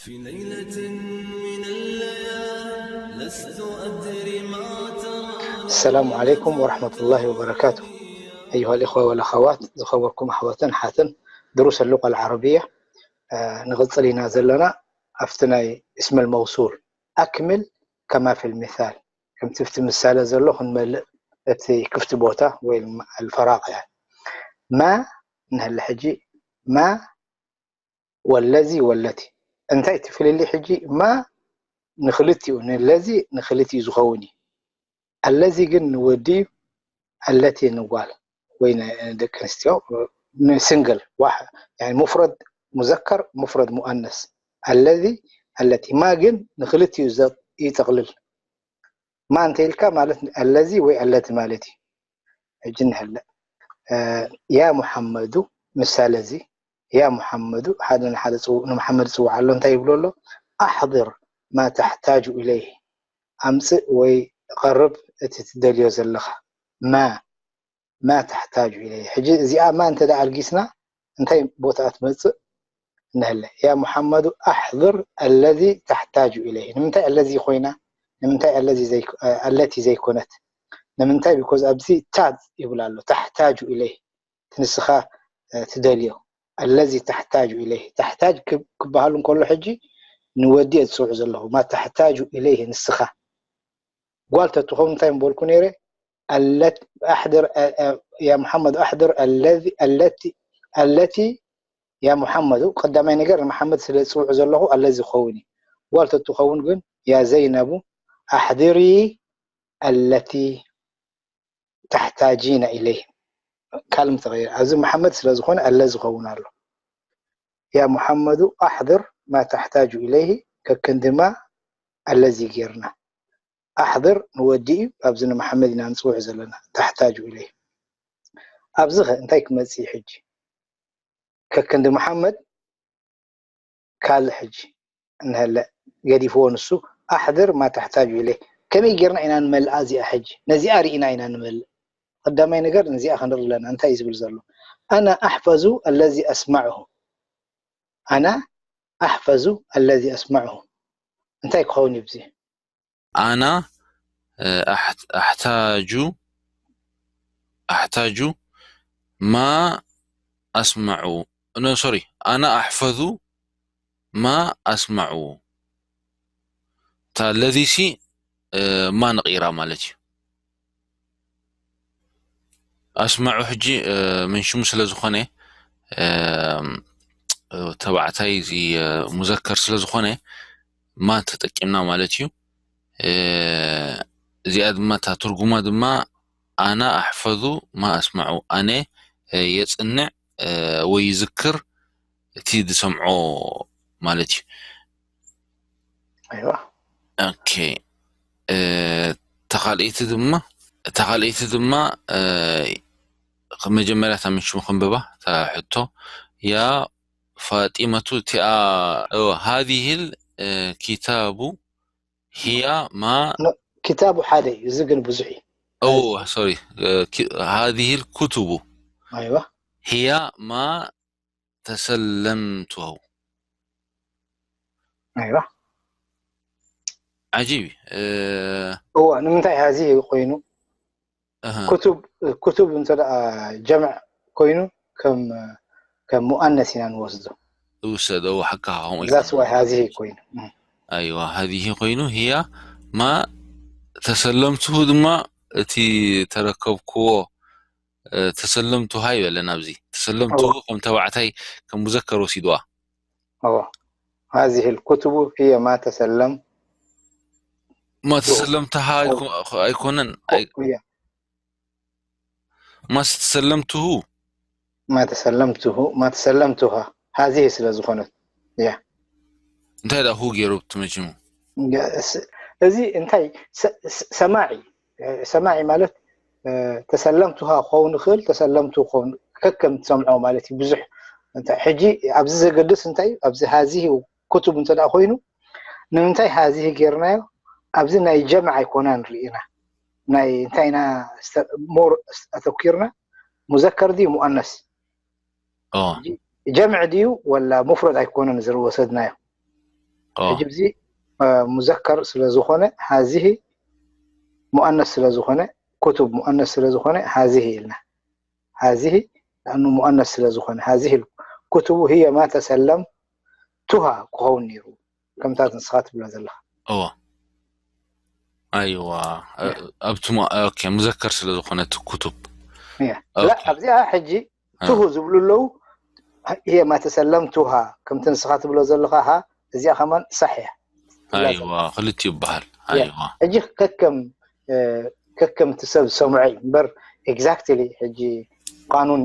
في ليلة من الليالي لست أدري ما ترى. السلام عليكم ورحمة الله وبركاته. أيها الإخوة والأخوات، ዝኸበርኩም ኣሕዋትን ሓትን ድሩስ اللغة العربية ንቕጽል ኢና ዘለና። ኣብቲ ናይ اسم الموصول أكمل كما في المثال ከምቲ ኣብቲ ምሳሌ ዘሎ ክንመልእ እቲ ክፍቲ ቦታ ወይ الفراغ يعني ما ንህለ ሕጂ ما والذي والتي እንታይ እቲ ፍልልይ ሕጂ ما ንክልቲኡ ንለዚ ንክልቲኡ ዝኸውን እዩ። الذي ግን ንወዲ እዩ። التي ንጓል ወይ ደቂ ኣንስትዮ ንሲንግል مفرد مذكر مفرد مؤنث الذي التي ما ግን ንክልቲኡ ይጠቕልል። ما እንተ ኢልካ ማለት الذي ወይ التي ማለት እዩ። ሕጂ ንሕለ يا محمد ምሳሌ እዚ يا محمد ሓደ ንሓደ ንመሓመድ ዝፅውዓ ኣሎ እንታይ ይብሎ ኣሎ? أحضر ما تحتاج إليه ኣምፅእ ወይ ቐርብ እቲ ትደልዮ ዘለኻ ما ما تحتاج إليه ሕጂ እዚኣ ما እንተ ኣልጊስና እንታይ ቦታ ትመፅእ? ንህለ يا محمد أحضر الذي تحتاج إليه ንምንታይ الذي ኮይና ንምንታይ الذي التي ዘይኮነት? ንምንታይ because ኣብዚ تا ይብል ኣሎ تحتاج إليه ንስኻ ትደልዮ الذي تحتاج إليه تحتاج ክበሃል እንከሎ ሕጂ ንወዲ እየ ዝፅውዑ ዘለኹ ما تحتاج إليه ንስኻ ጓል ተትኸውን እንታይ ምበልኩ ነይረ أحضر يا محمد أحضر الذي التي التي يا محمد ቀዳማይ ነገር ንመሓመድ ስለ ዝፅውዑ ዘለኹ الذي ክኸውን እዩ ጓል ተትኸውን ግን يا زينب أحضري التي تحتاجين إليه ካልም ተغير ኣብዚ መሓመድ ስለ ዝኾነ الذي ዝኸውን ኣሎ يا محمد أحضر ما تحتاج إليه ከክንዲ ما الذي ጌርና أحضر ንወዲ እዩ ኣብዚ ንመሓመድ ኢና ንፅውዕ ዘለና تحتاج إليه ኣብዚ ኸ እንታይ ክመፅእ እዩ ሕጂ ከክንዲ መሓመድ ካልእ ሕጂ እንሀለ ገዲፍዎ ንሱ أحضر ما تحتاج إليه ከመይ ጌርና ኢና ንመልኣ እዚኣ ሕጂ ነዚኣ ርኢና ኢና ንመልእ ቀዳማይ ነገር ነዚኣ ክንርኢ ኣለና እንታይ እዩ ዝብል ዘሎ أنا أحفظ الذي أسمعه أنا أحفظ الذي أسمعه እንታይ ክኸውን እዩ ብዚ أنا أحتاج أحتاج ما أسمع no sorry أنا أحفظ ما أسمع تا الذي ሲ ما ንቕይራ ማለት እዩ ኣስማዑ ሕጂ ምን ሽሙ ስለ ዝኾነ ተባዕታይ እዚ ሙዘከር ስለ ዝኾነ ما ተጠቂምና ማለት እዩ እዚኣ ድማ እታ ትርጉማ ድማ أنا أحفظ ما أسمع ኣነ የፅንዕ ወይ ይዝክር እቲ ዝሰምዖ ማለት እዩ أيوة okay እታ ካልኣይቲ ድማ እታ ካልኣይቲ ድማ መጀመርያ እታ ምሽሙ ክንብባ እታ ሕቶ يا فاطمة እቲኣ هذه الكتاب هي ما كتاب ሓደ እዩ እዚ ግን ብዙሕ እዩ أو sorry هذه الكتب أيوة هي ما تسلمته أيوة عجيب እዋ ንምንታይ هذه ኮይኑ كتب كتب እንተ ጀምዕ ኮይኑ ከም ከም مؤنث ኢና ንወስዶ ይውሰዶ ሓካ ከምኡ that's why هذه ኮይኑ ኣይዋ هذه ኮይኑ هي ما ተሰለምትሁ ድማ እቲ ተረከብክዎ ተሰለምትሃ ይበለን ኣብዚ ተሰለምትሁ ከም ተባዕታይ ከም ሙዘከር ወሲድዋ هذه الكتب هي ما تسلم ما ተሰለምትሃ ኣይኮነን ما ተሰለምትሁ ما تسلمته ما تسلمتها هذه ስለ ዝኾነት እንታይ ዳ ሁ ገይሩ ትመጅሙ እዚ እንታይ ሰማዒ ሰማዒ ማለት ተሰለምትሃ ክኸውን ይኽእል ተሰለምቱ ክኸውን ከከም ትሰምዖ ማለት እዩ ብዙሕ ሕጂ ኣብዚ ዘገድስ እንታይ ኣብዚ هذه كتب እንተ ኮይኑ ንምንታይ هذه ጌርናዮ ኣብዚ ናይ ጀምዕ ኣይኮናን ርኢና ናይ እንታይ ኢና more ኣተኪርና ሙዘከር ድዩ ሙኣነስ ጀምዕ ድዩ ወላ ሙፍረድ ኣይኮነን ዝወሰድናዮ ሕጂ እዚ ሙዘከር ስለ ዝኾነ ሃዚህ ሙኣነስ ስለ ዝኾነ ኩቱብ ሙኣነስ ስለ ዝኾነ ሃዚህ ኢልና። ሃዚህ لأنه ሙኣነስ ስለ ዝኾነ ሃዚህ ኩቱቡ هي ما تسلمتها ክኸውን ነይሩ። ከምታት ንስኻ ትብሎ ዘለኻ እዎ ኣይዋ ኣብቲ ሙዘከር ስለ ዝኾነ እቲ ኩቱብ ኣብዚኣ ሕጂ ትሁ ዝብሉ ኣለዉ። هي ما تسلمتها ከምቲ ንስኻ ትብሎ ዘለኻ ሃ እዚኣ ከማን ሳሕ እያ። ኣይዋ ክልቲኡ ይበሃል። ኣይዋ ሕጂ ከከም ከከምቲ ሰብ ሰምዖ እዩ እምበር exactly ሕጂ ቃኑን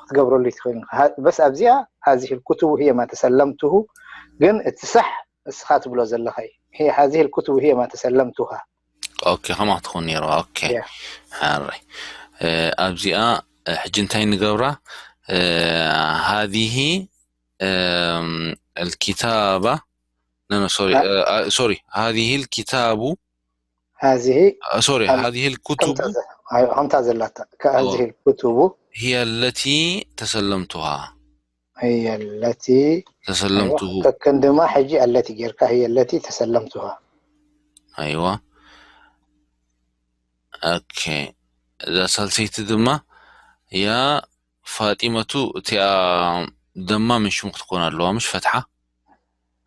ክትገብረሉ ትኽእል። በስ ኣብዚኣ هذه الكتب هي ما تسلمته ግን እቲ ሳሕ እስኻ ትብሎ ዘለኻ እዩ። هذه الكتب هي ما تسلمتها ኦኬ ከምኣ ክትኾን ነይርዋ። ኦኬ ሓራይ ኣብዚኣ ሕጂ እንታይ ንገብራ ሃዚህ الكتابة ኖ ኖ ሶሪ ሶሪ هذه الكتاب هذه ሶሪ هذه الكتب ከምታ ዘላታ هذه الكتب هي التي تسلمتها هي التي تسلمته ከከን ድማ ሕጂ التي ጌርካ هي التي تسلمتها أيوة ኦኬ እዛ ሳልሰይቲ ድማ ያ ፋጢመቱ እቲኣ ደማ ምን ሽሙ ክትኮን ኣለዋ ምሽ ፈትሓ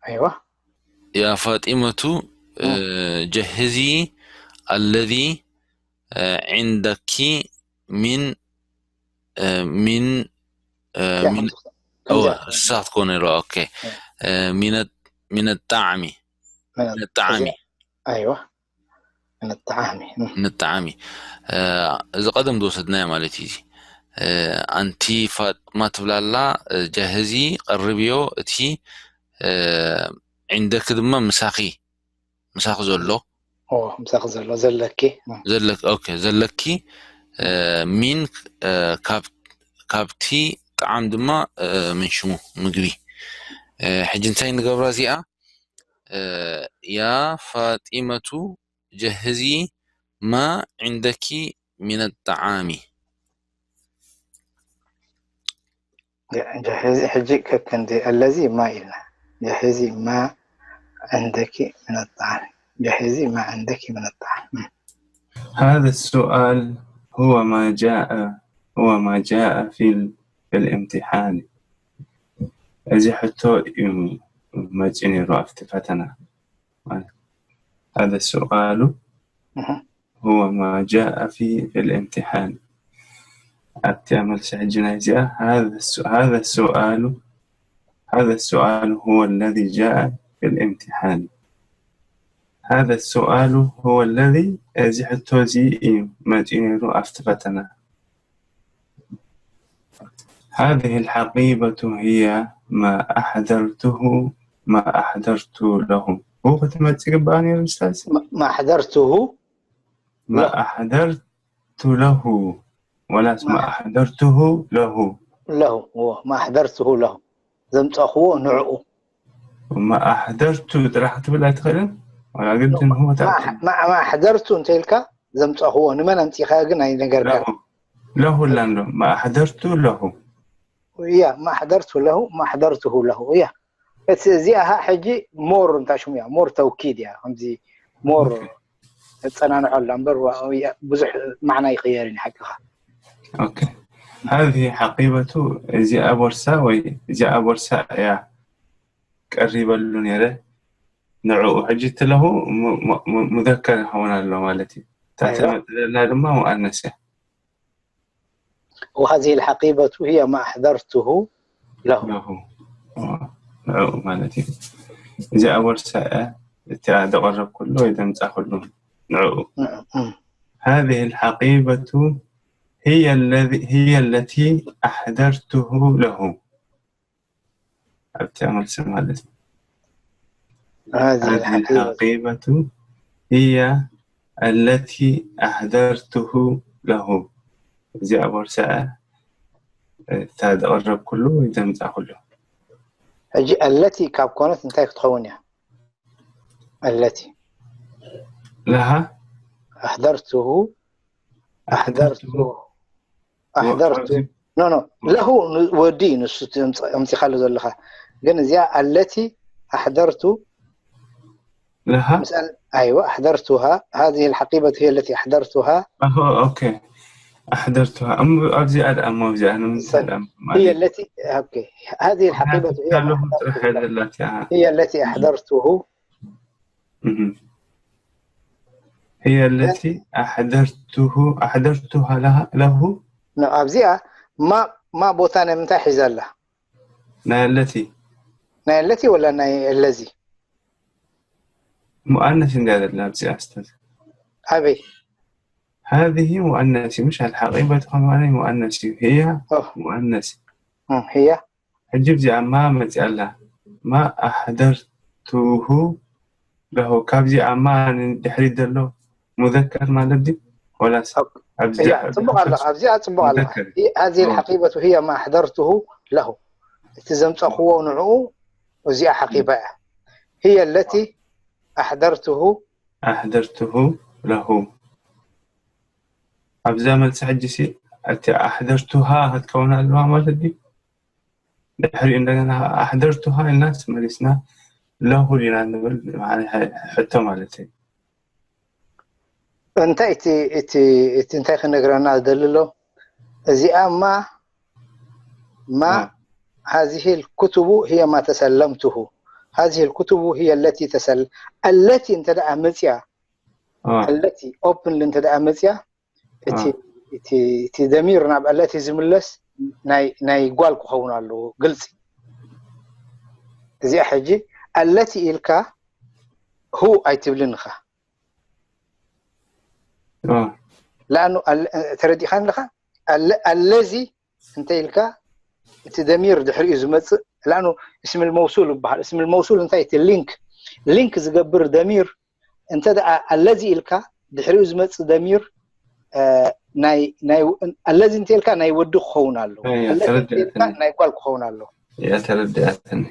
أيوة يا فاطمة جهزي الذي عندك من من من እሳ ክትኮነ ሎ ኦኬ من من الطعام من الطعام أيوة من الطعام من الطعام እዚ ቀደም ዝወሰድናዮ ማለት እዩ። እዚ ኣንቲ ፋጥማ ትብላላ ጀህዚ ቀርብዮ እቲ عندك ድማ ምሳኺ ምሳኺ ዘሎ ምሳኺ ዘሎ ዘለኪ ዘለኪ ኦኬ ዘለኪ ሚን ካብቲ ጣዕም ድማ ምን ሽሙ ምግቢ ሕጂ እንታይ ንገብራ እዚኣ يا فاطمة جهزي ما عندك من الطعام جهزي ሕጂ ከከንዲ الذي ما ኢልና جهزي ما عندك من الطعام جهزي ما عندك من الطعام هذا السؤال هو ما جاء هو ما جاء في في الامتحان እዚ ሕቶ እዩ መፂኡ ነይሩ ኣብቲ ፈተና هذا السؤال هو ما جاء في في الامتحان ኣብቲ መልሲ ሕጂ ናይ እዚኣ هذا السؤال هذا السؤال هو الذي جاء في الامتحان هذا السؤال هو الذي እዚ ሕቶ እዚ እዩ መፂኡ ነይሩ ኣብቲ ፈተና هذه الحقيبة هي ما أحضرته ما أحضرت له هو ክትመፅእ ግባኣ ነይሩ ኡስታዝ ما أحضرته ما أحضرت له ولاس ما أحضرته له له ما أحضرته له ዘምፀኽዎ ንዕኡ ما أحضرت ጥራሕ ክትብል ኣይትኽእልን ولا ግን ትንህዎ ما أحضرت እንተ ኢልካ ዘምፀኽዎ ንመን ኣምፂኻ ግን ኣይነገርካ له لا ما أحضرت له እያ ما أحضرت له ما أحضرته له እያ እቲ እዚኣ ኸዓ ሕጂ more እንታይ ሽሙ እያ more ተውኪድ እያ ከምዚ more እፀናንዖ ኣላ እምበር ብዙሕ ማዕና ይቕየር እዩ ሓቅኻ ኦኬ هذه حقيبة እዚኣ ቦርሳ ወይ እዚኣ ቦርሳ እያ ቀሪበሉ ነይረ ንዕኡ ሕጂ ትለሁ ሙዘከር ይኸውን ኣሎ ማለት እዩ እታ ትመፅእ ዘላ ድማ ሙኣነስ እያ وهذه الحقيبة هي ما أحضرته له ንዕኡ ማለት እዩ እዚኣ ቦርሳ እያ እቲኣ ዘቐረብኩሉ ወይ ዘምፃእኩሉ ንዕኡ هذه الحقيبة هي الذي هي التي أحضرته له ኣብቲ መልሲ ማለት هذه الحقيبة الحقيبة هي التي أحضرته له እዚኣ ቦርሳ እታ ዘቐረብኩሉ ወይ ዘምፃእኩሉ ሕጂ التي ካብ ኮነት እንታይ ክትኸውን እያ التي لها أحضرته أحضرته أحضرته no no له ወዲ ንሱ ኣምፂኻሉ ዘለኻ ግን እዚኣ التي أحضرت لها مثلا، أيوة، أحضرتها. هذه الحقيبة هي التي أحضرتها. أهو أوكي أحضرتها أم أبزي أدأم أبزي أنا من مثلا، سلام هي التي أوكي هذه الحقيبة هي ما له أحضرته ترحل له. التي هي التي أحضرته. مهم. هي التي أحضرته أحضرتها لها له ن- ኣብዚኣ ማ ማ ቦታ ናይ ምንታይ ሒዛ ኣላ? لا التي ናይ التي ولا ናይ الذي? مؤنث እንዳለ ኣብዚ ኣስተዝ ኣበይ? هذه مؤنث مش الحقيبة كمان مؤنث هي اه مؤنث م- هي ሕጂ እዚኣ ማ መፅኣ ኣላ ማ ኣሕደርቱሁ ለሁ ካብዚኣ ማ ንድሕሪት ዘሎ ሙዘከር ማለት ድዩ ወላስ ኣብዚ እያ ጽቡቕ ኣሎ ኣብዚኣ ጽቡቕ ኣሎ ሙዘከር هذه الحقيبة هي ما أحضرته له እቲ ዘምፀኽዎ ንዕኡ እዚኣ ሓቂባ እያ هي التي أحضرته ኣሕደርቱሁ ለሁ ኣብዛ መልሲ ሕጂ ሲ እቲ ኣሕደርቱሃ ክትከውን ኣለዋ ማለት ድዩ ድሕሪኡ እንደገና ኣሕደርቱሃ ኢልናስ መሊስና ለሁ ዲና ንብል ሕቶ ማለት እዩ እንታይ እቲ እቲ እቲ እንታይ ክነግረና ዝደሊ ኣሎ እዚኣ ማ ማ آه. هذه الكتب هي ما تسلمته هذه الكتب هي التي تسل التي እንተ ደኣ መፅያ آه. التي openly እንተ ደኣ መፅያ እቲ آه. እቲ እቲ ደሚር ናብ التي ዝምለስ ናይ ናይ ጓል ክኸውን ኣለዎ ግልፂ እዚኣ ሕጂ التي ኢልካ هو ኣይትብልን ኢኻ آه. لأنه ተረዲኻን ኣለኻ الذي እንተ ኢልካ እቲ ደሚር ድሕሪኡ ዝመፅእ لأنه اسم الموصول ይበሃል اسم الموصول እንታይ እቲ ሊንክ ሊንክ ዝገብር ደሚር እንተ ደኣ الذي ኢልካ ድሕሪኡ ዝመፅእ ደሚር ናይ ናይ الذي እንተ ኢልካ ናይ ወዲ ክኸውን ኣሎ እያ፣ التي እንተ ኢልካ ተረዲኣትኒ። ናይ ጓል ክኸውን ኣሎ እያ ተረዲኣትኒ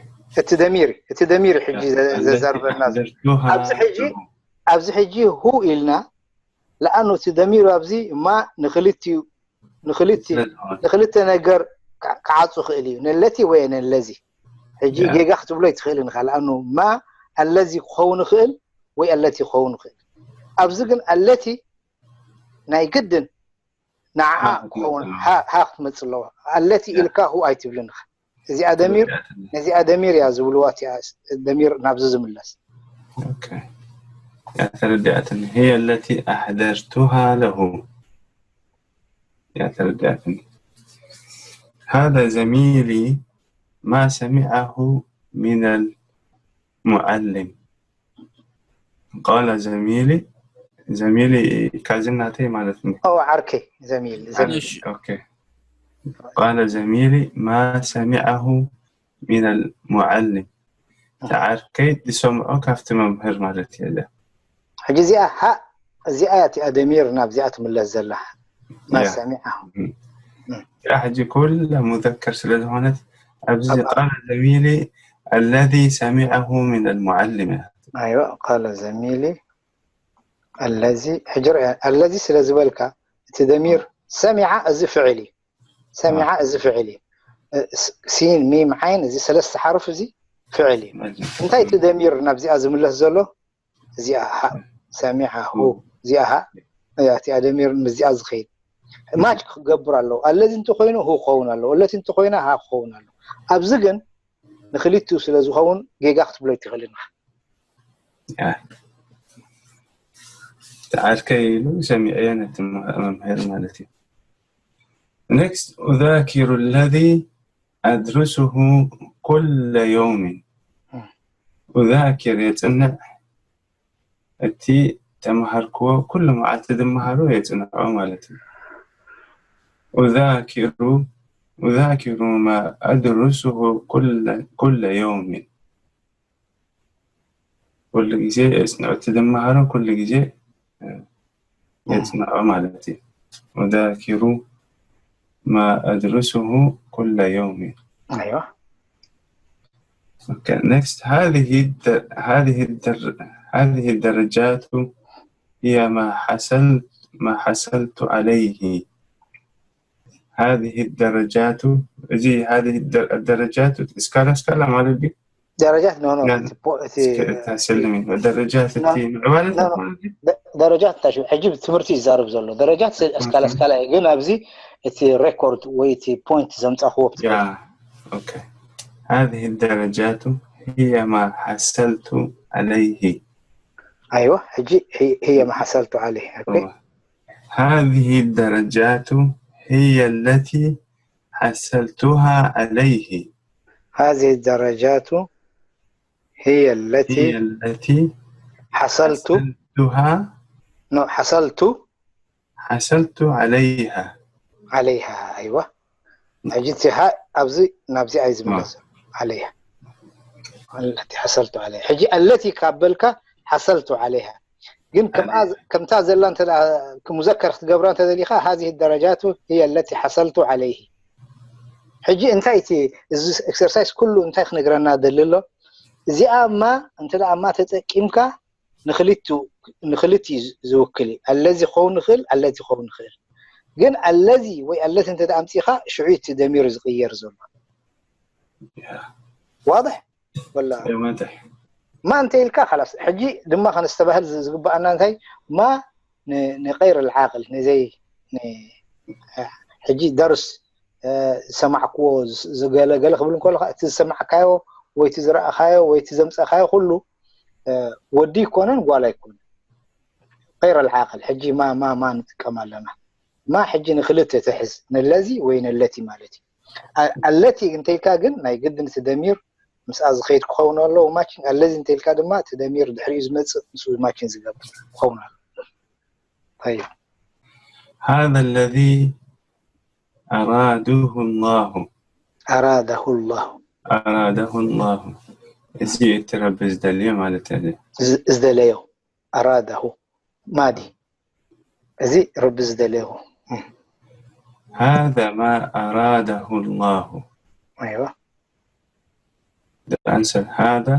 እቲ ደሚር እቲ ደሚር እዩ ሕጂ ዘ- ዘዛርበና ዘሎ። ኣሕደርቱሃ ኣብዚ ሕጂ ኣብዚ ሕጂ هو ኢልና لأنه እቲ ደሚር ኣብዚ ማ ንክልቲኡ ንክልቲ ስለዝኾነ ንክልተ ነገር ክዓ- ክዓፁ ይኽእል እዩ ን التي ወይ ን الذي ሕጂ ያ። ጌጋ ክትብሎ ኣይትኽእልን ኢኻ لأنه ما الذي ክኸውን ይኽእል ወይ التي ክኸውን ይኽእል ኣብዚ ግን التي ናይ ግድን ንዓ ሃ ክኸውን ክትመፅእ ሃ ሃ ክትመፅእ ኣለዋ التي ያ። ኢልካ هو ኣይትብልን ኢኻ እዚኣ ደሚር ተረዲኣትኒ። ነዚኣ ደሚር እያ ዝብልዋ እቲኣ ደሚር ናብዚ ዝምለስ ኦኬ። እያ ተረዲኣትኒ هي التي أحدثتها له እያ ተረዲኣትኒ هذا زميلي ما سمعه من المعلم قال زميلي زميلي ካዝናተይ ማለት ነው ኦ ዓርከይ ዘሚል ዘሚል እሺ ኦኬ قال زميلي ما سمعه من المعلم እቲ ዓርከይ ዝሰምዖ ካብቲ መምህር ማለት እዩ እዚኣ ሕጂ እዚኣ ሃ እዚኣ እያ እቲኣ ደሚር ናብዚኣ ትምለስ ዘላ ما ያ። سمعه እዚኣ ሕጂ ኩላ ሙዘከር ስለ ዝኾነት ኣብዚ طبعا. قال زميلي الذي سمعه من المعلم أيوة قال زميلي الذي ሕጂ ርአ الذي ስለ ዝበልካ እቲ ደሚር ሰሚዓ እዚ ፍዕል እዩ ሰሚዓ እዚ ፍዕል እዩ እ፣ ስ- ሲን ሚም ዓይን እዚ ሰለስተ ሓርፍ እዚ ፍዕል እዩ እንታይ እቲ ደሚር ናብዚኣ ዝምለስ ዘሎ እዚኣ ሃ ሰሚዓ ሁ እዚኣ ሃ እያ እቲኣ ደሚር ምስዚኣ ዝኸይድ ማች ክገብር ኣለዎ الذي እንተኮይኑ ሁ ክኸውን ኣለዎ التي እንተኮይና ሃ ክኸውን ኣለዎ ኣብዚ ግን ንክልቲኡ ስለ ዝኸውን ጌጋ ክትብሎ ኣይትኽእልን ኢኻ ዓርከይ ኢሉ ሰሚዐዮ ነቲ መ- መምህር ማለት እዩ next أذاكر الذي أدرسه كل يوم أذاكر የፅንዕ እቲ ተምሃርክዎ ኩሉ መዓልቲ ዝመሃሮ የፅንዖ ማለት እዩ أذاكر أذاكر ما أدرسه كل كل يوم ኩሉ ግዜ የፅንዖ እቲ ዝመሃሮ ኩሉ ግዜ የፅንዖ ማለት እዩ أذاكر ما أدرسه كل يوم أيوة Okay, next هذه الد... هذه الدر... هذه الدرجات هي ما حصلت ما حصلت عليه هذه الدرجات እዚ هذه الدر... الدرجات እስካላ እስካላ ማለት ድዩ ደረጃት ኖ ኖ لا، እቲ ፖ- እቲ እስከ እታ ስእሊ ደረጃት ኖ፣ እቲ ምዕባለ ኖ፣ ኖ። ደ- ደረጃት እንታይ ሽው? ሕጂ ትምህርቲ ይዛረብ ዘሎ ደረጃት ስ- እስካለ እስካለ ግን ኣብዚ እቲ ሬኮርድ ወይ እቲ ፖይንት ዘምጻኹዎ يا اوكي هذه الدرجات هي ما حصلت عليه ኣይዋ ሕጂ هي ما حصلت عليه okay هذه الدرجات هي التي حصلتها عليه هذه الدرجات هي التي هي التي حصلت حصلتها نو حصلت حصلت عليها عليها ኣይዋ ሕጂ እቲ ሃ ኣብዚ ናብዚ ኣይ ዝምለስ عليها التي حصلت عليها ሕጂ التي ካብ በልካ حصلت عليها ግን ከምኣ ከምታ ዘላ እንተ ሙዘከር ክትገብራ እንተ ደሊኻ هذه الدرجات هي التي حصلت عليه ሕጂ እንታይ እቲ እዚ ኤክሰርሳይዝ ኩሉ እንታይ ክነግረና ደሊ ኣሎ እዚኣ እማ እንተ እማ ተጠቂምካ ንክልቲ ንክልቲ ዝውክል እዩ الذي ክኸውን ይኽእል التي ክኸውን ይኽእል ግን الذي ወይ التي እንተ ኣምፂኻ ሽዑ እቲ ደሚር ዝቕየር ዘሎ واضح ولا يا مدح ما انت ኢልካ خلاص ሕጂ ድማ ከነስተባህል ዝግባኣና እንታይ ما ንغير العاقل ንዘይ ሕጂ درس ዝሰማዕክዎ ዝገለገለ ክብል እንከሎ እቲ ዝሰማዕካዮ ወይ እቲ ዝረኣኻዮ ወይ እቲ ዘምፀኻዮ ኩሉ ወዲ ይኮነን ጓል ኣይኮነን غير العاقل ሕጂ ما ما ما ንጥቀም ኣለና ما ሕጂ ንክልተ ትሕዝ ንለዚ ወይ ንለቲ ማለት እዩ التي እንተኢልካ ግን ናይ ግድን እቲ ደሚር ምስኣ ዝኸይድ ክኸውን ኣለዎ ማችን الذي እንተኢልካ ድማ እቲ ደሚር ድሕሪኡ ዝመፅእ ምስ ማችን ዝገብር ክኸውን ኣለዎ طيب هذا الذي أراده الله أراده الله أراده الله እዚ እቲ ረቢ ዝደልዮ ማለት እዩ ዝደለዮ أراده ማዲ እዚ ረቢ ዝደለዮ هذا ما أراده الله أيوة the answer هذا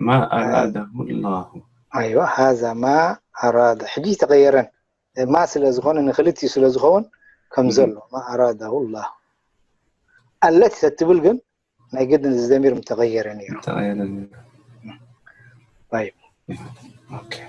ما أراده الله أيوة هذا ما أراد ሕጂ ተቐየረን ما ስለ ዝኾነ ንክልቲኡ ስለ ዝኸውን ከም ዘሎ ما أراده الله التي ተትብል ግን ናይ ግድን እዚ ደሚር ምተቐየረ ነይሩ ተቐየረ طيب okay